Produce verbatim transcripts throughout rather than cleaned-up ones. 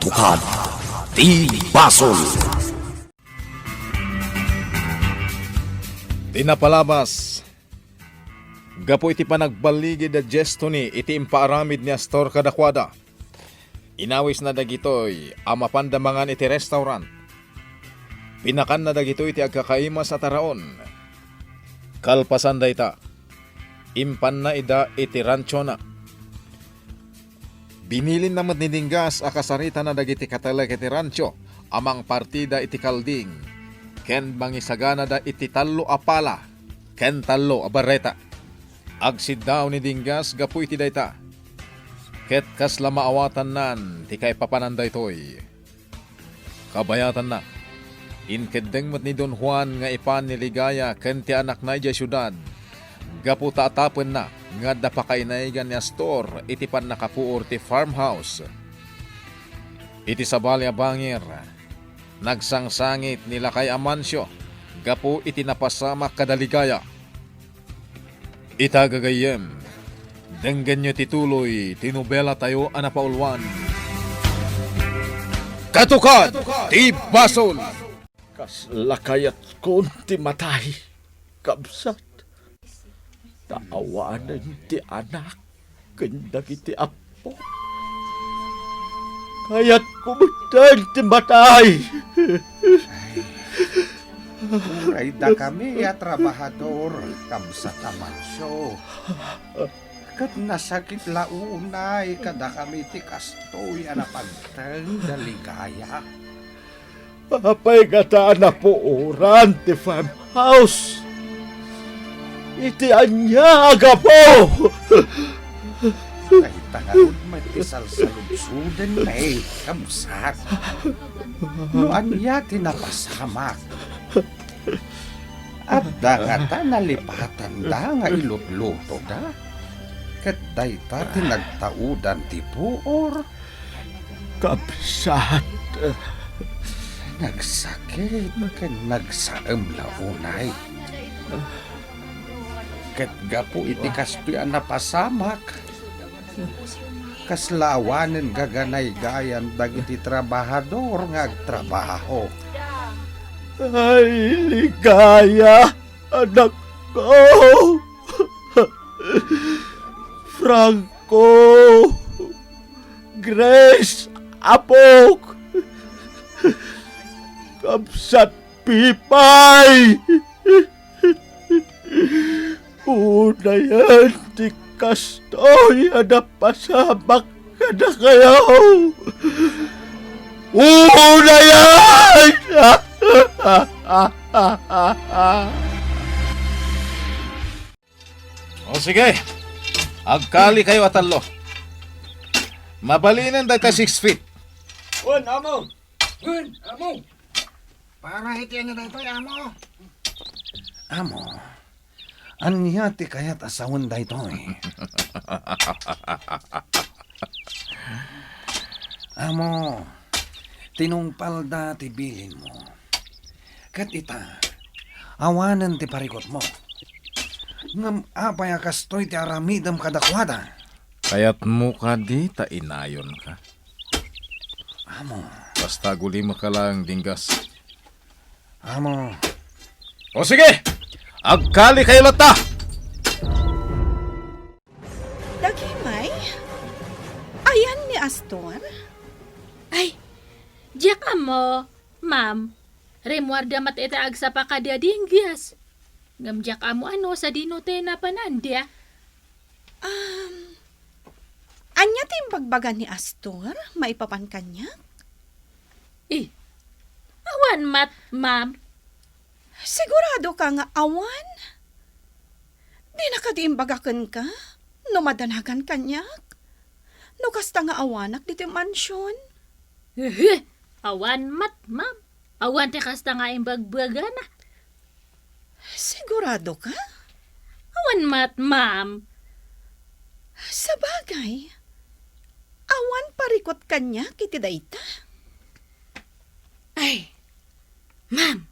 Katukad ti basol. Ti napalabas, gapu iti panagballigid da Jestoni iti impaaramid ni Astor kadakuada, inawisna dagitoy a mapanda mangan iti restaurant. Pinakanna dagitoy ti agkakaimas a taraon. Kalpasan dayta, impanna ida iti ranchona. Binilinna met ni Dinggas a kasaritana dagiti katalek iti rancho a mangpartida iti kalding ken mangisaganada iti tallo a pala ken tallo a barreta. Agsiddaw ni Dinggas gapu iti dayta, ket kasla maawatannan ti kaipapanan daytoy. Kabayatanna, inkeddeng met ni Don Juan nga ipan ni Ligaya ken ti anakna idiay siudad, gapu ta atapenna nga adda pakainaygan ni Astor iti pannakapuor ti farmhouse. Iti sabali a bangir, nagsangsangit ni Lakay Amancio gapu iti napasamak kada Ligaya. Ita gagayyem, denggenyo ti tuloy ti nobelatayo a napauluan. Katukad ti Basol! Kasla kayatkon ti matay, kabsat. Ta awanen ti anak ken dagiti appo. Kayatko metten ti matay. Ay, uray dakami a trabahador, kabsat Amancio. Ket nasakit la unay kadakami ti kastoy a napagteng da Ligaya. Apay ngata a napuoran ti farmhouse? Iti ania a gapu? Dayta ngarud met ti salsaludsoden, eh, kabsat. No ania ti napasamak? Adda ngata nalipatanda nga ilutlutoda? Ket dayta ti nagtaudan ti puor? Kabsat. Nagsakit ken nagsaem la unay. Ket gapu iti kastoy a napasamak, kasla awanen gaganaygayan dagiti trabahador nga agtrabaho. Ay, Ligaya, anakko! Franco! Grace, apok! Kabsat Pipay! Unayen ti kastoy a napasamak kadakayo! Unayen! O sige, agkali kayo a tallo. Mabalinen dayta six feet. Wen, amo! Wen, amo! Para iti ania daytoy, amo? Amo, ania ti kayat a sawen daytoy? Amo, tinungpalda ti bilinmo. Ket ita, awanen ti parikutmo. Ngem apay a kastoy ti aramidem kadakuada? Kayatmo kadi ta inayonka? Amo. Basta agulimaka laeng, Dinggas. Amo. O sige! Agkali kayo latta! Dagimay? Ayan ni Astor? Ay, diak ammo, ma'am. Rimmuarda met ita agsapa kadi a Dinggas. Ngem diak ammo no sadino ti napananda. Um, ania ti imbagbaga ni Astor maipapan kaniak? Eh, awan met, ma'am. Sigurado ka nga awan? Dina kadi imbaga kenka no madanagan kaniak? No kasta nga awanak ditoy mansion? Hehe, awan met, ma'am. Awan ti kasta nga imbagbagana. Sigurado ka? Awan met, ma'am. Sabagay, awan parikut kaniak iti dayta. Ay, ma'am,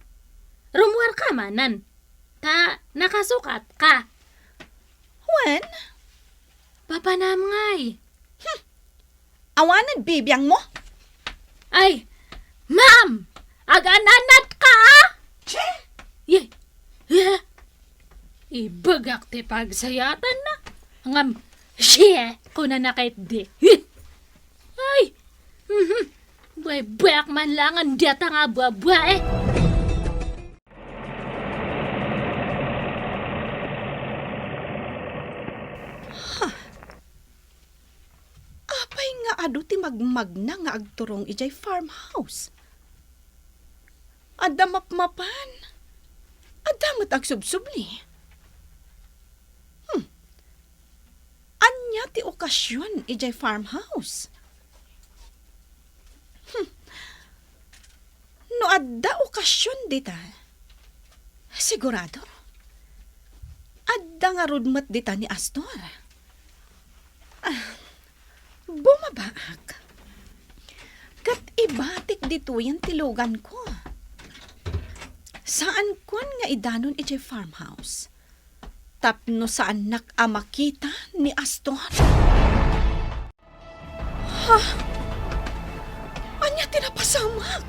rummuarka manen. Ta nakasukatka. Wen? Papanam ngay. Hmm. Awanen bibiangmo. Ay, ma'am! Agananatka, a? Che! Ye, ye. Ibagak ti pagsayatanna. Ngem, siye, kunana ketdi. Ye. Ay! Mhm. Buebuek man langen dayta nga buabua, eh. Ha? Apay nga adu ti magmagna nga agturong idiay farmhouse? Adda mapmapan. Adda met agsubsubli. Hmm. Ania ti okasion idiay farmhouse? Hmm. No adda okasion dita, sigurado, adda ngarud met dita ni Astor. Ah, bumabaak. Ket ibatik ditoyen ti luganko. Saankon nga idanon idiay farmhouse tapno saannak a makita ni Astor. Ha? Ania ti napasamak?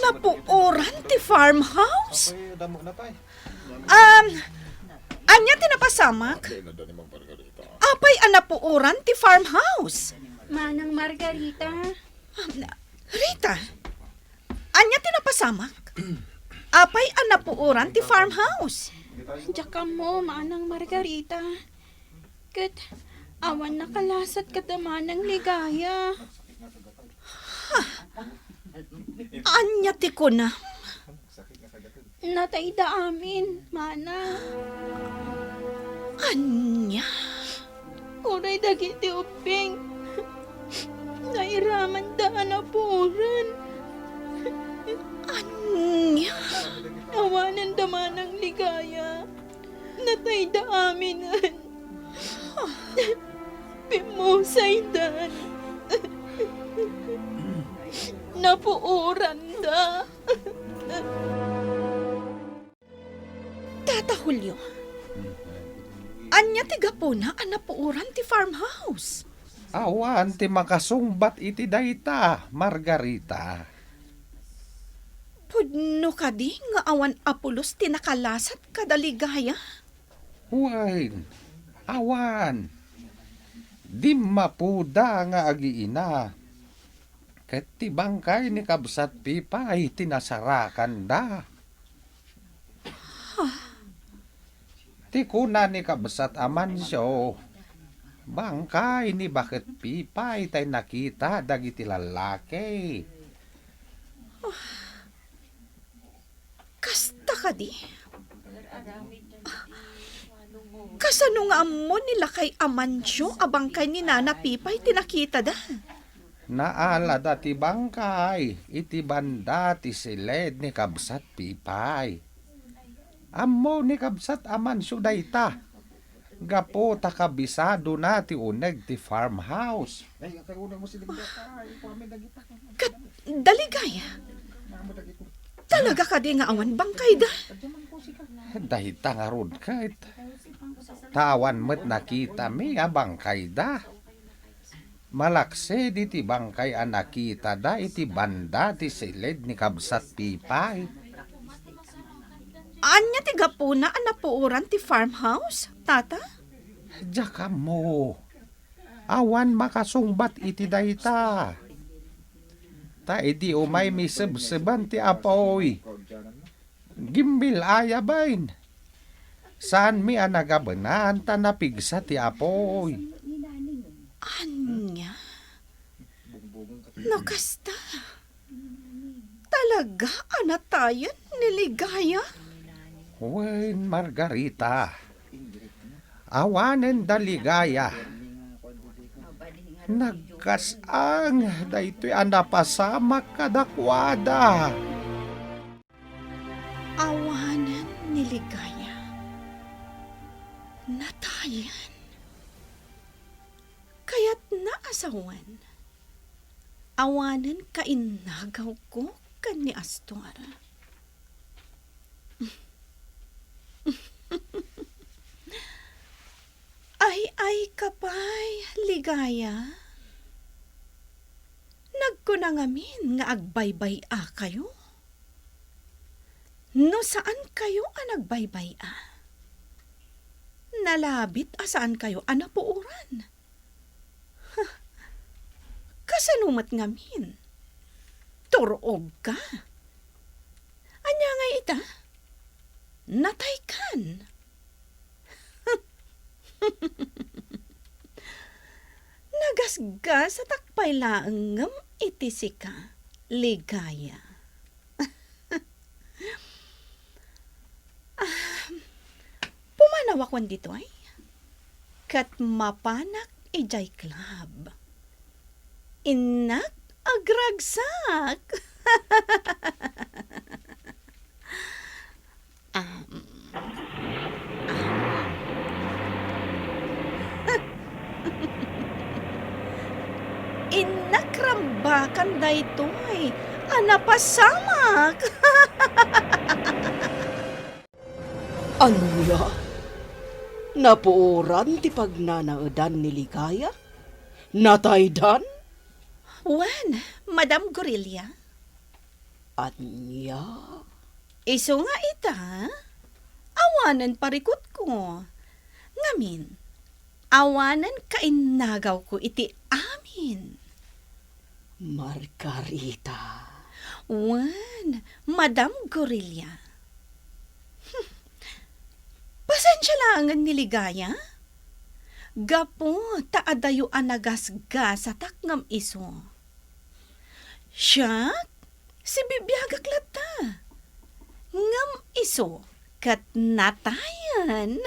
Napuoran ti farmhouse? Um, ania ti napasamak? Apay a napuoran ti farmhouse? Manang Margarita. Um, Rita, ania ti napasamak? Apay a napuoran ti farmhouse? Diak ammo, Manang Margarita. Ket awan nakalasat kada Manang Ligaya. Ha? Ania ti kunam? Natayda amin, Manang. Ania? Uray dagiti ubbing, nairamanda a napuoran. Ania? Awanen da Manang Ligaya. Natayda aminen. Pimmusaydan. Napuoranda. Tata Julio, ania ti gapuna a napuoran ti farmhouse? Awan ti makasungbat iti dayta, Margarita. Pudno kadi nga awan a pulos ti nakalasat kada Ligaya? Wen, awan. Dimmapoda nga agiina. Ket ti bangkay ni Kabsat Pipay ti nasarakanda. Ti kuna ni Kabsat Amancio, bangkay ni Baket Pipay tay nakita dagiti lallaki. Kasta kadi? Kasano nga ammo ni Lakay Amancio a bangkay ni Nana Pipay ti nakitada? Naalada ti bangkay iti banda ti siled ni Kabsat Pipay. Ammo ni Kabsat Amancio dayta. Gapu ta kabisadona ti uneg ti farmhouse. Ket da Ligaya, talaga kadi nga awan bangkayda? Dayta ngarud ket. Ta awan met nakitami a bangkayda. Malaksid iti bangkay a nakitada iti banda ti siled ni Kabsat Pipay. Ania ti gapuna a napuoran ti farmhouse, Tata? Diak ammo. Awan makasungbat iti dayta. Ta idi umay misebseban ti apuy, gimbil-aya bain. Saanmi a nagabenan ta napigsa ti apuy. Ania? No kasta, talaga a natayen ni Ligaya? Wen, Margarita, awanen da Ligaya. Nagkas-ang daytoy a napasamak kadakuada. Awanen ni Ligaya. Natayen. Kayatna a sawen, awanen kainnagawko ken ni Astor. Ay-ay ka pay, Ligaya. Nagku- ngamin nga agbaybay-akayo? No saankayo a nagbaybay-a, nalabit a saankayo a napuoran. Huh, kasano met ngamin? Tur-ogka. Ania ngay ita? Nataykan. Nagasgasatak pay laeng ngem iti sika, Ligaya. Ah, pumanawakon ditoy, ket mapanak idiay club. Innak agragsak. Am, am. Innak rambakan daytoy a napasamak. Ania? Napuoran ti pagnanaedan ni Ligaya? Nataydan? Wen, Madam Gorilla. Ania? Isu nga ita, awanen parikutko. Ngamin, awanen kainnagawko iti amin. Margarita. Wen, Madam Gorilla. Pasensia laengen ni Ligaya. Gapu ta adayo a nagasgasatak ngem isu. Siak, sibibiagak latta. Ngem isu ket natayen.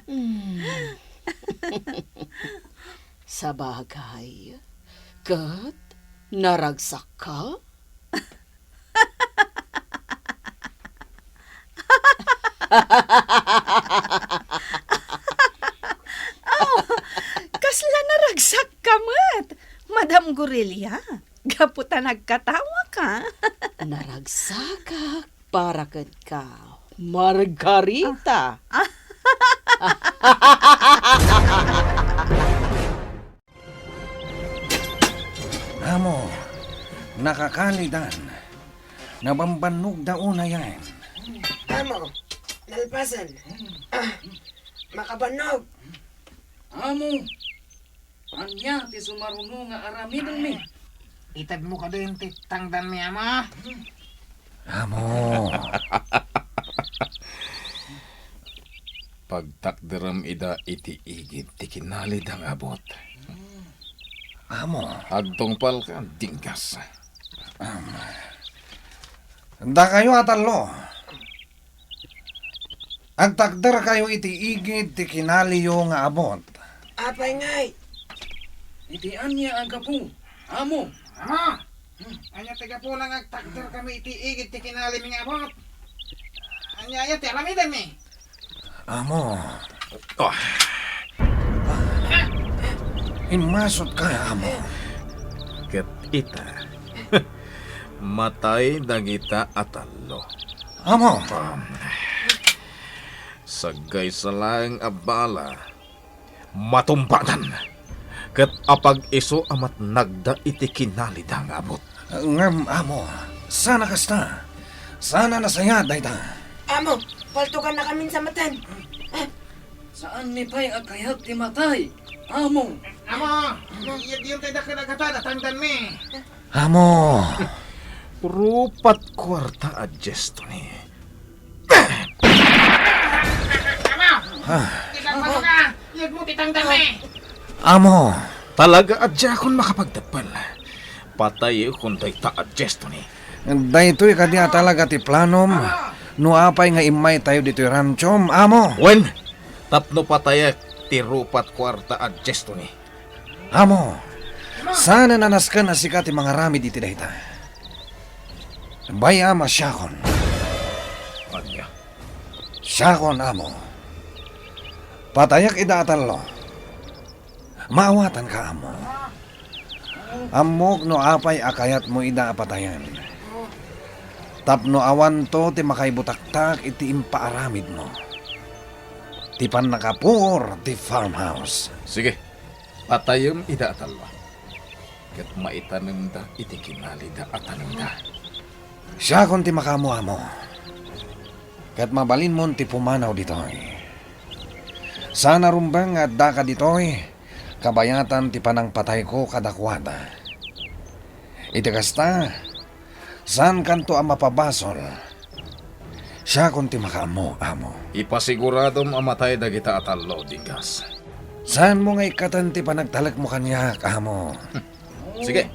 Hmm. Sabagay, ket naragsakka? Oh, kasla naragsakka met, Madam Gorilla, gapu ta nagkatawaka. Naragsakak para kenka, Margarita. Ah. Amo, nakakalidan. Nabambannogda unayen. Amo, nalpasen. Ah, makabannog. Amo, ania ti sumaruno nga aramidenmi? Itedmo kadin ti tangdanmi, Ama. Amo. Pagtakderem ida iti igid ti kinalida nga abut. Amo. Agtungpalka, Dinggas. Am. Dakayo a tallo. Agtakderkayo iti igid ti kinaliyo nga abut. Apay ngay? Iti ania a gapu, Amo? Ama! Ania ti gapuna nga agtakderkami iti igid ti kinalimi nga abut? Ania, ania ti aramidenmi? Amo. Ah. Immasotka, Amo. Ket ita, matay dagita a tallo. Amo. Um, saggaysa laeng a bala, matumbadan, ket apag-isu a matnagda iti kinalida nga abut. Ngem, Amo, saan a kasta? Saan a nasayaat dayta? Amo, paltogannakamin sa maten. Saanmi pay a kayat ti matay, Amo. Amo, iyaddayonto ida ken agatan a tangdanmi. Amo. Rupat kuarta a diesto ni. Ama! Ah. Ti salbado ka! Iyegmo ti tangdanmi! Amo. Talaga a diakon makapagteppel. Patayekon dayta a diesto ni. Daytoy kadi a talaga ti planom? No apay nga immaytayo ditoy ranchom, Amo? Wen, tapno patayek ti rupat kuarta a diesto ni. Amo, saanen a nasken a sika ti mangaramid iti dayta. Bay-am a siakon. Ania? Siakon, Amo. Patayek ida a tallo. Maawatanka, Amo. Ammok no apay a kayatmo ida a patayen. Tapno awanto ti makaibutaktak iti impaaramidmo. Ti pannakapuor ti farmhouse. Sige. Patayem ida a tallo. ket maitanemda iti kinalida a tanemda. Siakon ti makaammo, Amo. Ket mabalinmon ti pumanaw ditoy. Saan a rumbeng nga addaka ditoy, kabayatan ti panangpatayko kadakuada. Iti kasta, saankanto a mapabasol. Siakon ti makaammo, Amo. Ipasiguradom a matay dagita a tallo, Dinggas. Saanmo nga ikkaten ti panagtalekmo kaniak, Amo. Sige.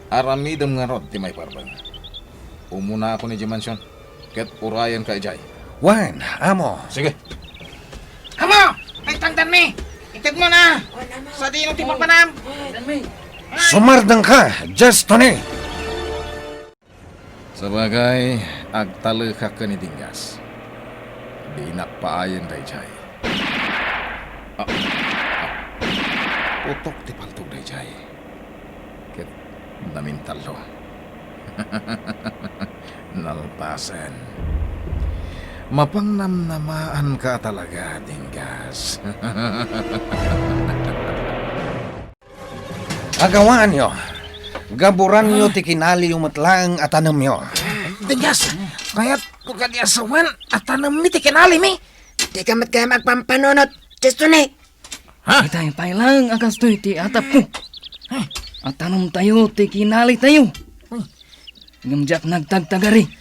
Aramidem ngarud ti maiparbeng. Umunakon idiay mansion, ket urayenka idiay. Wen, Amo. Sige. Amo! Ay, tangdanmi! Itedmo na! Sadino ti papanam? Sumardengka, Dies Tony! Sabagay, agtalekak ken ni Dinggas. Dinak paayen daydiay. Ah, ah. Putok ti paltog daydiay. Ket namintallo. Nalpasen. Mapangnamnamaanka talaga, Dinggas. Agawaanyo. Gaburanyo ti kinaliyo met laeng a tanemyo. Dinggas, kayatko kadi a sawen a tanemmi ti kinalimi. Dika met gayam agpampanunot, Dies Tony. Ha? Itay pay laeng a kastoy ti atapko. A tanemtayo ti kinalitayo. Ngem diak nagtagtagari.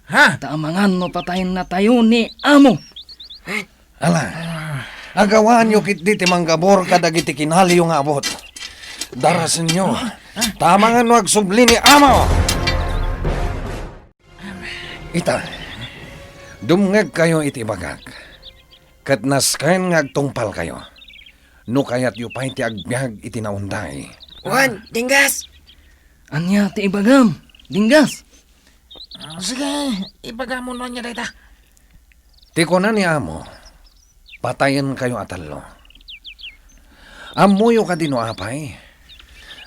Ha? Ta amangan no patayennatayo ni Amo. Ala, agawaanyo ketdi ti manggabur kadagiti kinaliyo nga abut. Darasenyo, ta amangan no agsubli ni Amo. Ita, dumngegkayo iti ibagak, ket nasken nga agtungpalkayo, no kayatyo pay ti agbiag iti naunday. Wen, Dinggas! Ania ti ibagam, Dinggas? Ah, sige, ibagam no ania dayta. Ti kuna ni Amo, patayenkayo a tallo. Ammoyo kadi no apay?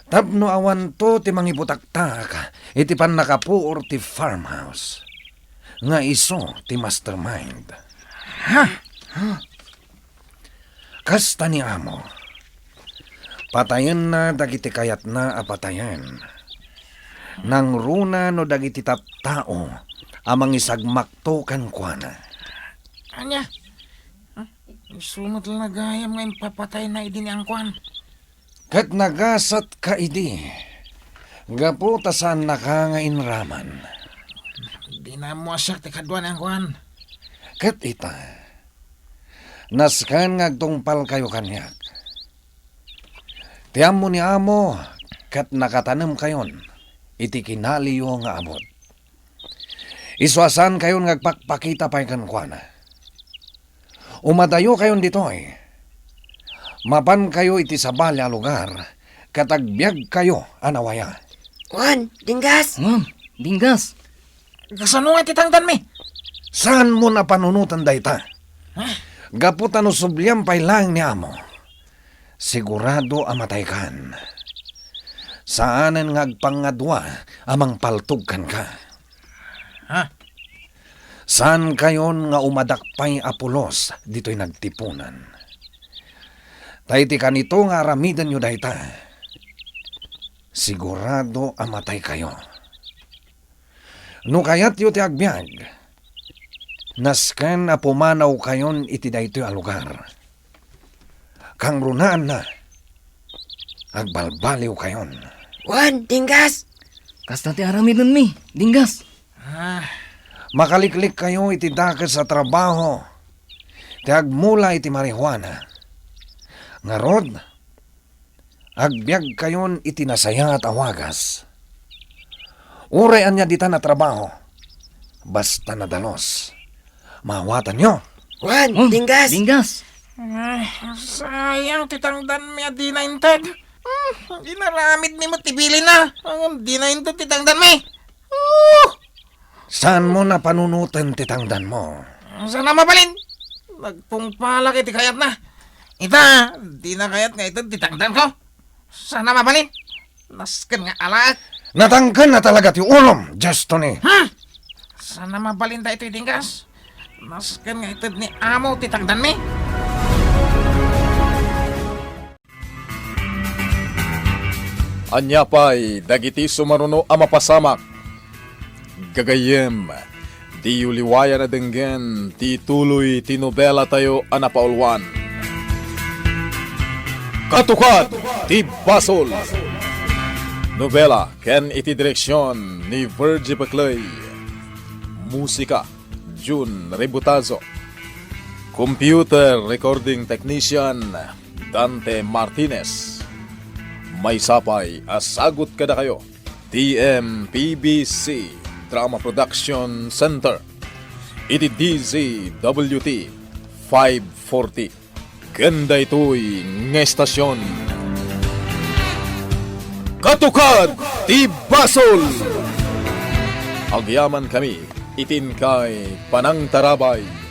Tapno awanto ti mangibutaktak iti pannakapuor ti farmhouse nga isu ti mastermind. Ha? Kasta ni Amo, patayenna dagiti kayatna a patayen. Nangruna no dagiti tattao a mangisagmakto kenkuana. Ania? Isu met la gayam nga impapatayna idi ni Angkuan. Ket nagasatka idi, gapu ta saannaka nga inraman. Dina ammo a siak ti kadua ni Angkuan. Ket ita, nasken nga agtungpalkayo kaniak. Ti ammo ni Amo ket nakatanemkayon iti kinaliyo nga abut. Isu a saankayon nga agpakpakita pay kenkuana. Umadayokayon ditoy. Mapankayo iti sabali a lugar ket agbiagkayo a nawaya. Wen, Dinggas! Ngem, Dinggas! Kasano nga ti tangdanmi? Saanmo a panunoten dayta? Ha? Gapu ta no subliam pay laeng ni Amo, sigurado a mataykan. Saanen nga agpangngadua a mangpaltog kenka. Ha? Saankayon nga umadak pay a pulos ditoy nagtipunan. Ta iti kanito nga aramidenyo dayta, sigurado a mataykayo. No kayatyo ti agbiag, nasken a pumanawkayon iti daytoy a lugar. Kangrunaanna, agbalbaliwkayon. Wen, Dinggas! Kasta ti aramidenmi, Dinggas. Ah, makaliklikkayo iti dakes a trabaho ti agmula iti marijuana. Ngarud, agbiagkayon iti nasayaat a wagas. Uray ania ditan a trabaho, basta nadalus, maawatanyo. Wen, oh, Dinggas! Dinggas! Ay, sayang ti tangdanmi a dina inted. Hmm, inaramidmi met ti bilinna. Ngem dina inted ti tangdanmi. Oh! Saanmo a panunoten ti tangdanmo? Saan a mabalin? Nagtungpalak iti kayatna. Ita, dina kayat nga ited ti tangdanko. Saan a mabalin? Nasken nga alaek. Natangken a talaga ti ulom, Dies Tony. Hmm? Saan a mabalin daytoy, Dinggas? Nasken nga ited ni Amo ti tangdanmi. Ania pay dagiti sumaruno a mapasamak? Gagayyem, diyo liwayan a denggen ti tuloy ti nobelatayo a napauluan. Katukad ti Basol! Nobela ken iti direksion ni Virgie Peclay. Musika, Jun Rebutazo. Computer recording technician, Dante Martinez. Maysa pay a sagut kadakayo ti M P B C Drama Production Center iti D Z W T five forty. Ken daytoy nga estasyon, Katukad ti Basol! Agyaman kami iti inkay panangtarabay.